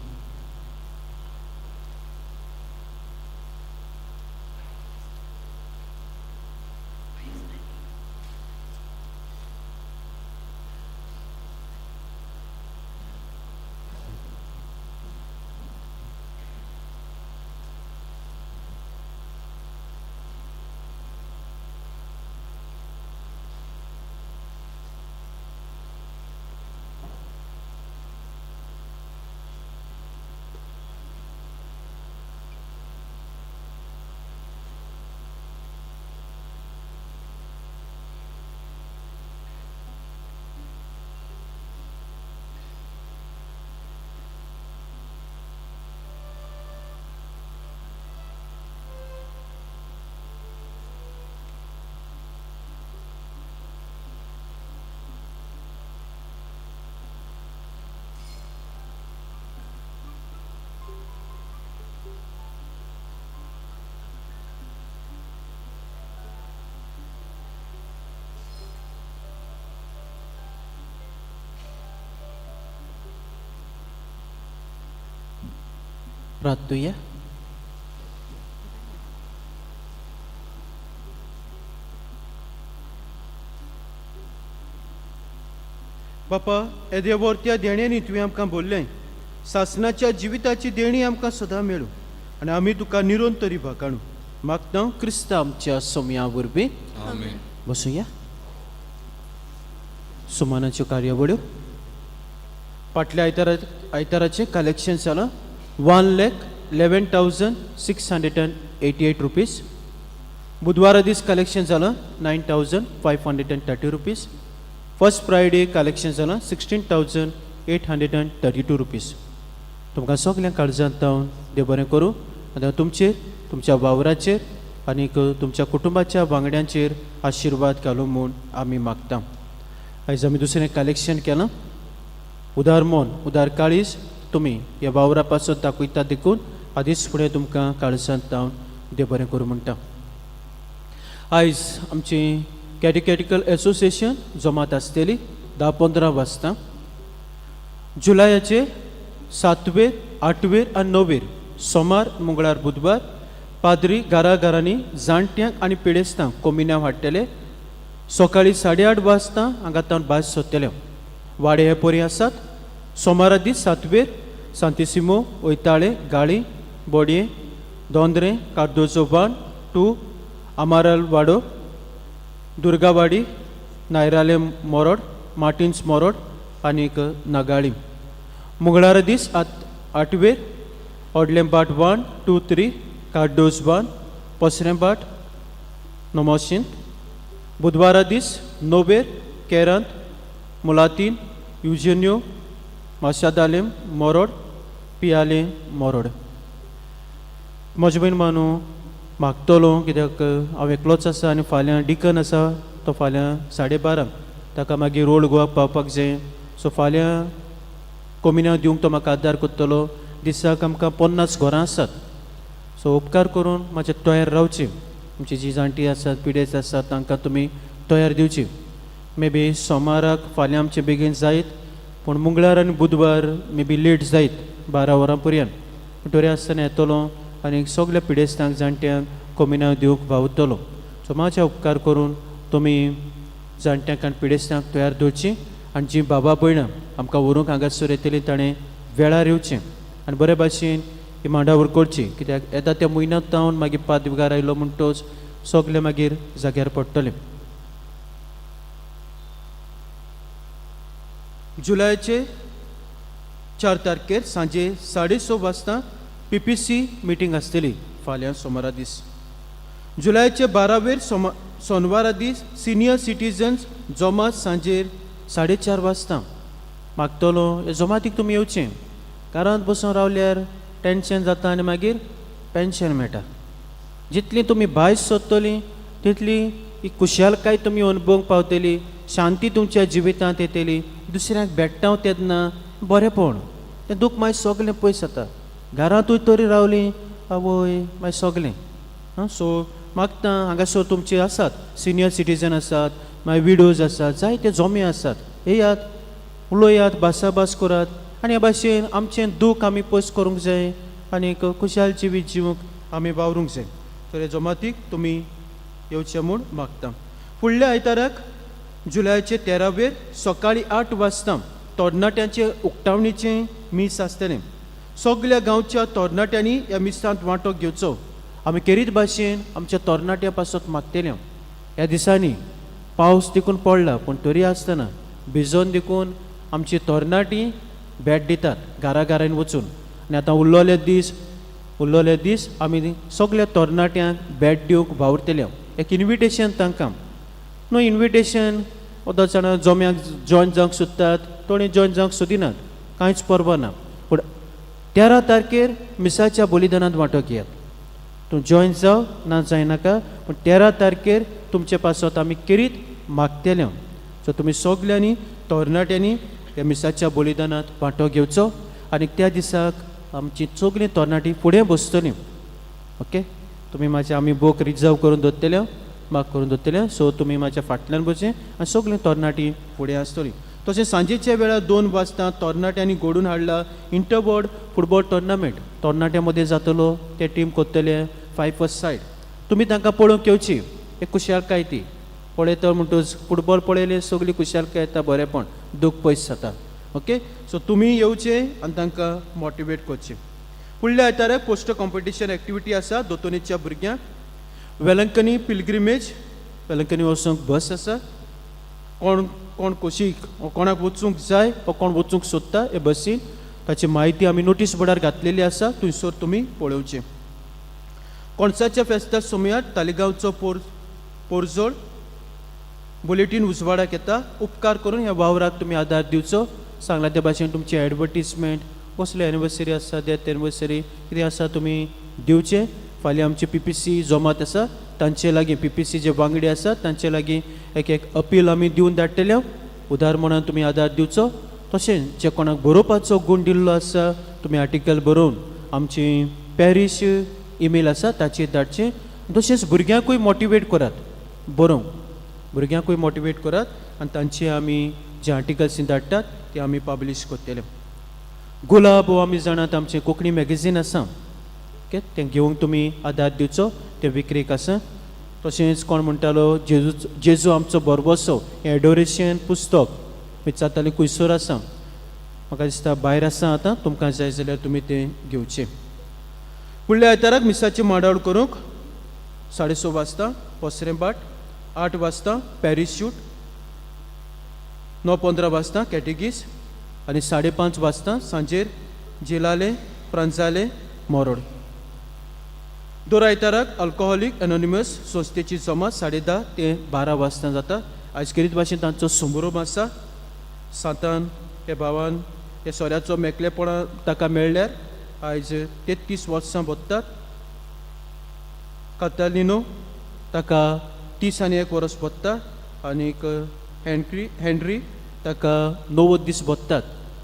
प्रार्थुया. बापा, येदे व्हड त्या देण्यांनी तुवें आमकां बोल्लें. सासणाच्या जिविताची देणी आमकां सदां मेळूं आनी आमी तुका निरंतरी भाकाणू मागता क्रिस्ता आमच्या सोम्या वरवीं. आमेन. बसुया. सुमानाच्यो कार्यावळ्यो. फाटल्या आयताराचें कलेक्शन जालां ₹1,11,688. बुधवारा दीस कलेक्शन जालां ₹9,530. फर्स्ट फ्रायडे कलेक्शन जालां ₹16,832. तुमकां सगळ्या काळजांत जावन देव बरें करूं आनी तुमचेर, तुमच्या वावराचेर आनीक तुमच्या कुटुंबाच्या वांगड्यांचेर आशिर्वाद घालूं म्हूण आमी मागता. आयज आमी दुसरें कलेक्शन केलां. उदार मन, उदार काळीज तुमी ह्या वावरा पासत दाखयता देखून आदींच फुडें तुमकां काळजांत जावन देव बरें करूं म्हणटा. आयज आमची कॅटिकॅटिकल एसोसिएशन जमात आसतली 10:15 वाजता. जुलयाचे सातवेर, आठवेर आनी णवेर, सोमार, मंगळार, बुधवार पाद्री घरा घरांनी जाणट्यांक आनी पिडेस्तांक कोमिन्यांव हाडटले. सकाळीं 8:30 वाजता हांगा तावन भायर सरतले. वाडे हे परी आसात. सोमारा दीस सातवेर सांतिसिमो, वयताळे, गाळी, बोडये, दोंद्रे, कार्दोजो 1, 2, आमाराल वाडो, दुर्गावाडी, नायराले मोरोड, मार्टिन्स मोरोड आनीक नागाळी. मंगळारा दीस आठवेर ओडलेंबाट 1, 2, 3, कार्डोज 1, पसरेंबाट, नमोशींत. बुधवारा दीस णवेर केरांत, मुलातीन, युजेन्यो, माशादालेम मोरोड, पियाले मोरोड. म्हजे भयण मानू मागतलो कित्याक हांव एकलोच आसा आनी फाल्यां डिकन आसा, तो फाल्यां 12:30, ताका मागीर रोड गोवाक पावपाक जाय. सो फाल्यां कोमिन्यांव दिवंक तो म्हाका आदार करतलो. दिसाक आमकां 50 घरां आसात. सो उपकार करून मातशें तयार रावची. आमची जी जाणटी आसात, पिडेस्त आसात, तांकां तुमी तयार दिवची. मे बी सोमाराक फाल्यां आमचें बेगीन जायत, पूण मंगळार आनी बुधवार मे बी लेट जायत 12 वरां पर्यंत. पूण तरी आसतना येतलो आनी सगल्या पिडेस्तांक, जाणट्यांक कोमिनांव दिवंक वावुरतलो. सो मातशें उपकार करून तुमी जाणट्यांक आनी पिडेस्तांक तयार दवरची आनी जी बाबा भयणां आमकां व्हरूंक हांगासर येतली ताणें वेळार येवचें आनी बरे भाशेन ही मांडावर करची, कित्याक येता त्या म्हयन्यांत तावन मागीर पादविगार आयलो म्हणटोच सगलें मागीर जाग्यार पडटलें. जुलयाचे 4 तारखेर सांजे 6:30 वाजता पीपीसी मिटींग आसतली फाल्यां सोमारा दीस. जुलयाचे 12वेर सोनवारा दीस सिनियर सिटीजन्स जमात सांजेर 4:30 वाजता. मागतलो हे जमातीक तुमी येवचें. घरांत बसून रावल्यार टेंशन जाता आनी मागीर पेन्शन मेळटा. जितली तुमी भायर सोदतली तितली ही खुशालकाय तुमी अनुभवंक पावतली, शांती तुमच्या जिवितांत येतली. दुसऱ्यांक भेट्टा तेन्ना बरेंपण, तें दूख मागीर सगलें पयस जाता. घरांतूय तरी रावलीं आवय मागीर सगलें. आं, सो मागता हांगासर तुमचे आसात सिनियर सिटीजन आसात, मागीर विडोज आसात, जायते जोमे आसात. येयात, उलयात, भासाभास करात आनी ह्या भाशेन आमचें दूख आमी पयस करूंक जाय आनी खुशाल जिवीत जिवूंक आमी वावरूंक जाय. तर हे जमातीक तुमी येवचें म्हूण मागता. फुडल्या आयताराक जुलयाचे 13वेर सकाळीं 8 वाजता तरणाट्यांचे उक्तावणीचें मीस आसतलें. सगल्या गांवच्या तरणाट्यांनी ह्या मिसांत वांटो घेवचो. आमी केरीत भाशेन आमच्या तरणाट्यां पासत मागतले. ह्या दिसांनी पावस देखून पडला, पूण तरी आसतना भिजोन देखून आमची तरणाटी भेट दितात घरा घरान वचून. आनी आतां उरलोले दीस आमी सगल्या तरणाट्यांक भेट दिवंक वावुरतले. एक इन्विटेशन तांकां न्हू, इन्विटेशन. अर्द जाणां जोम्याक जॉयन जावंक सोदतात, थोडीं जॉयन जावंक सोदिनात, कांयच परवा ना. पूण 13 तारखेर मिसाच्या बलिदानांत वांटो घेयात. तूं जॉयन जाव ना जायनाका, पूण 13 तारखेर तुमचे पासत आमी केरीत मागतले. सो तुमी सगल्यांनी तरणाट्यांनी ह्या मिसाच्या बलिदानांत वांटो घेवचो आनी त्या दिसाक आमची सगळीं तरणाटीं फुडें बसतलीं. ओके, तुमी मातशें आमी बोक रिजर्व करून दवरतले, मार्क करून दवरतले. सो तुमी म्हाज्या फाटल्यान बसचें आनी सगळीं तरणाटीं फुडें आसतलीं. तशें सांजेच्या वेळार 2 वाजता तरणाट्यांनी घडोवन हाडला इंटरवॉर्ड फुटबॉल टोर्नामेंट. तरणाट्यां मदीं जातलो, ते टीम करतले 5 अ सायड. तुमी तांकां पळोवंक येवची, एक खुशालकाय ती पळयता म्हणटकच. फुटबॉल पळयले सगळी खुशालकाय येता, बरेंपण. दूख पयस जाता. ओके, सो तुमी येवचे आनी तांकां मोटिवेट करचें. फुडल्या आयताराक पोस्टर कॉम्पिटिशन एक्टिविटी आसा दोतोनीच्या भुरग्यांक. वेलंकनी पिलग्रिमेज, वेलंकनी वचूंक बस आसा. कोण कोण कोशीक कोणाक वचूंक जाय वा कोण वचूंक सोदता हे बसीन, ताची म्हायती आमी नोटीस बोर्डार घातलेली आसा, थंयसर तुमी पळोवचें. कोणसाच्या फेस्ता सोमयार तालिगांवचो पोरजोळ बुलेटीन उजवाडाक येता. उपकार करून ह्या वावराक तुमी आदार दिवचो. सांगला त्या भाशेन तुमची एडवर्टीजमेंट, कसले एनिवर्सरी आसा, डेथ एनिवर्सरी कितें आसा तुमी दिवचें. फाल्यां आमची PPC जमात आसा, तांचे लागीं PPC जे वांगडी आसा तांचे लागीं एक एक अपील आमी दिवन धाडटले. उदार म्हणून तुमी आदार दिवचो. तशेंच जे कोणाक बरोवपाचो गूण दिल्लो आसा तुमी आर्टिकल बरोवन आमची पॅरीश ईमेल आसा ताचेर धाडचें. तशेंच भुरग्यांकूय मोटिवेट करात बरोवंक, भुरग्यांकूय मोटिवेट करात आनी तांचे आमी जे आर्टिकल्स धाडटात ते आमी पब्लीश करतले. गुलाब हो आमी जाणात आमचें कोंकणी मॅगझीन आसा, ओके, तें घेवंक तुमी आदार दिवचो, तें विक्रेक आसा. तशेंच कोण म्हणटालो जेजू आमचो भरवसो हें एडोरेशन पुस्तक विचारतालें खुंयसर आसा, म्हाका दिसता भायर आसा आतां, तुमकां जाय जाल्यार तुमी तें घेवचें. फुडल्या आयताराक मिसाची मांडावळ करूंक 6:30 वाजता पोसरेंबाट, 8 वाजता पॅरिशूट, 9:15 वाजता कॅटेगीस आनी 5:30 वाजता सांजेर जेलाले प्रांजाले मोरोड. दर आयताराक अल्कोहोलीक एनोनिमस संस्थेची जमा 10:30 ते 12 वाजता जाता. आयज खेरीत भाशेन तांचो समारोप आसा. सांतान हे भावान हे सोऱ्याचो मेकळेपणा ताका मेळ्ळ्यार आयज 33 वर्सां भोगतात. कातालिनो ताका 31 वर्स भोगता आनीक हेनरी ताका 90 दीस भोगतात.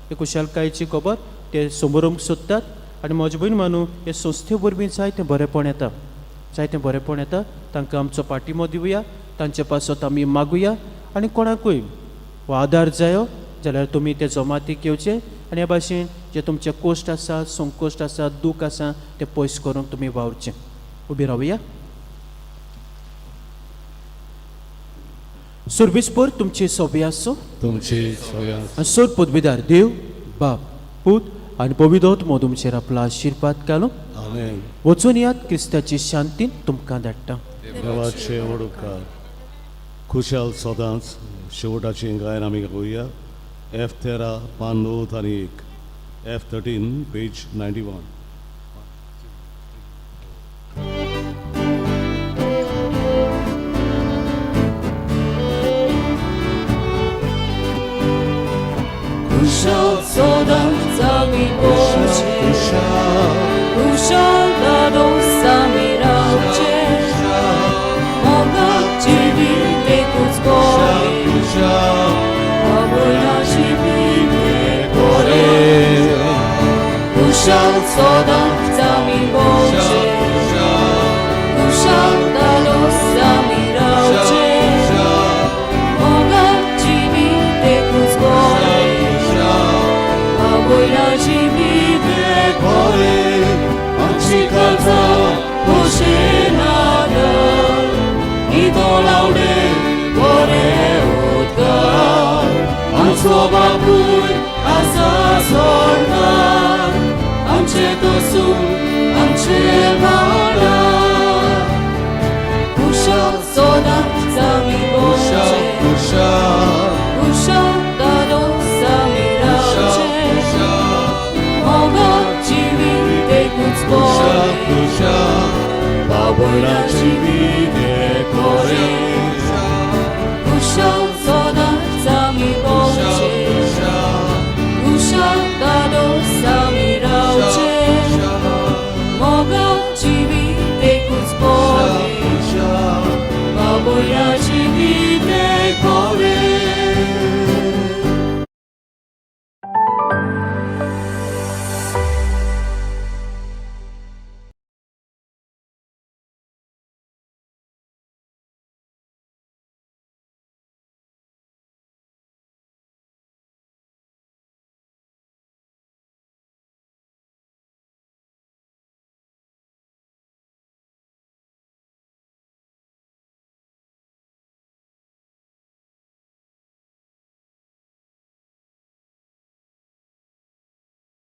हे खुशालकायेची खबर ते समारोप सोदतात. आनी म्हजे भयण मानू हे संस्थे वरवीं जायतें बरेंपण येता, जायतें बरेंपण येता. तांकां आमचो पाठिंबो दिवया, तांचे पासत आमी मागुया आनी कोणाकूय हो आदार जायो जाल्यार तुमी ते जमातीक येवचे आनी ह्या भाशेन जे तुमचे कोश्ट आसा, संकोश्ट आसा, दूख आसा ते पयस करूंक तुमी वावरचें. उबी रावया. सुर्बीसपूर तुमची सोबी आसूं, तुमची सोबी आसूं. आनी सोर पदवीदार देव बाप पूत आनी पवित्र तुमचेर आपलो आशिर्वाद घालूं. आमेन. वचून यात, क्रिस्ताची शांती तुमकां धाडटा. देवाचे व्हड उपकार. खुशाल सदांच शेवटाची गायन आमी गावया. F13 पान 91, F13 page 91. कुशल सदांच आमी पोवचें, कुशल दादोस आमी रावचें, मोगाक जिवीत एकूच बरें, आवयना जिवीत बरें. कुशल सदांच आमी पोवचें, कुशल दादोस आमी रावचें, मोगाक जिवीत एकूच बरें, आवयना जिवीत बरें. आमची काळजां खोशेन आदर, नितळ आवडे बरें उद्गार. आमचो बापूय आसा स्वर्गार, आमचें तसूं आमचें वाडा.